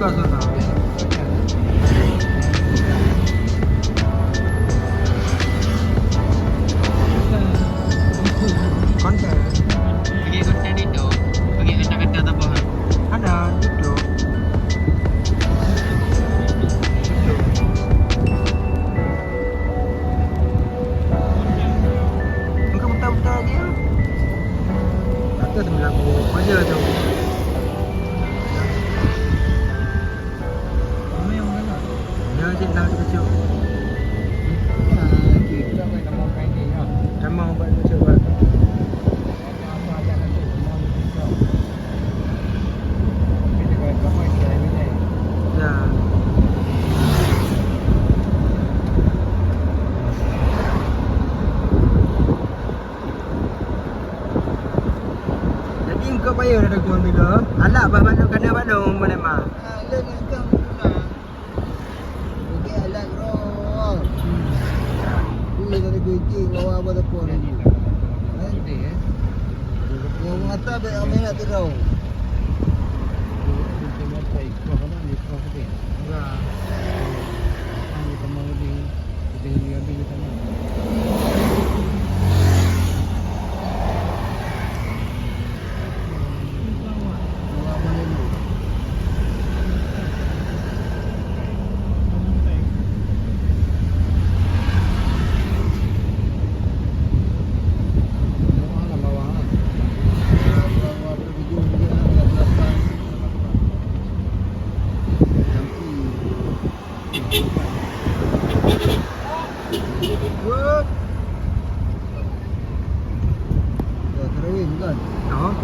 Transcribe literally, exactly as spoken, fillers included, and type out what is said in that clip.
Konten. Bagi konten itu, bagi kata-kata tambah. Ada, duduk. Duduk. Engkau buta-buta lagi ya? Tak tahu sebelah aku. Aja tu. Ramai orang galak. Ya, cik, dah terkejut. Ya, cik, tak payah nama kain ni, ya. Nama ubat terkejut, Pak. Apa-apa aja nanti, semua terkejut. Tapi dia kalau ramai, dia ramai. Ya. Jadi, engkau payah dah daguang tiga. Alat bah balon, kana balon, boleh mah. Ah, lé ngon tang guna. Bagi alat roh. Kui dari kuiti, bawa apa tepung. Jadi, eh? Yang mata baik ambil nak tirau. Ya. Wah, terawih bukan? Oh.